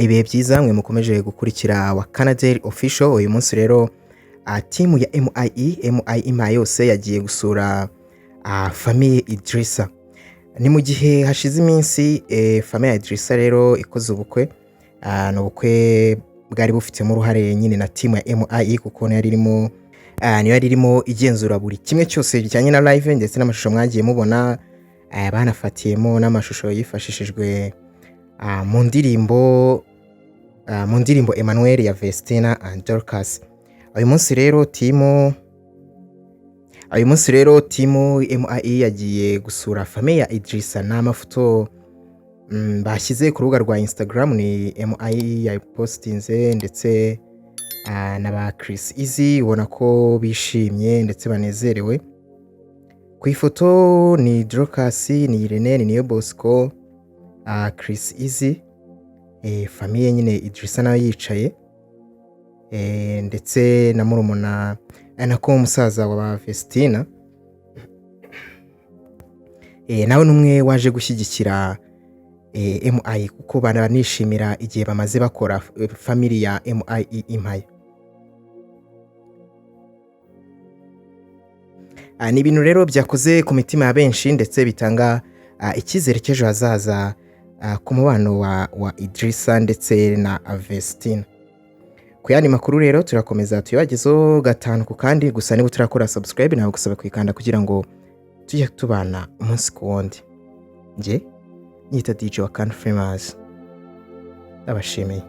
Ibihe byiza mwe mukomeje gukurikira wa Canadel Official. Uyu munsi rero team ya MIE, MIE ima yose yagiye gusura famille Idrissa. Ni mu gihe hashize iminsi famille ya Idrissa rero ikoze ubukwe. Ni ubukwe bwari bufitemo uruhare nyine na team ya MIE, kuko niyo yari irimo igenzura buri kimwe cyose bijyanye na live ndetse n'amashusho mwagiye mubona. Banafatiyemo n'amashusho yifashishijwe mu ndirimbo Emmanuel ya Vestina and Dorcas. Uyu munsi rero team MIE yagiye gusura famille ya Idrissa. Ni amafoto bashyize ku rubuga rwa Instagram, ni MIE yayipositinze ndetse na ba Chris Easy, ubona ko bishimye ndetse banezerewe. Ku ifoto ni Dorcas, ni Irene, ni Niyo Bosco, Chris Easy, famille nyine Idrissa nawe yicaye, ndetse na murumuna, nako musaza wa Vestina, nawe ni umwe waje gushyigikira MI, kuko baranishimira igihe bamaze bakora family ya MIE Empire. Ni ibintu rero byakoze ku mitima ya benshi ndetse bitanga icyizere cy'ejo hazaza ku mubano wa Idrissa ndetse na Vestina. Ku yandi makuru rero turakomeza tuyabagezeho gatanu ku kandi. Gusa niba utarakora subscribe, nawe gusaba kuyikanda kugira ngo tujye tubana umunsi ku wundi. Njye nyita DJ wa Can Famous, ndabashimiye.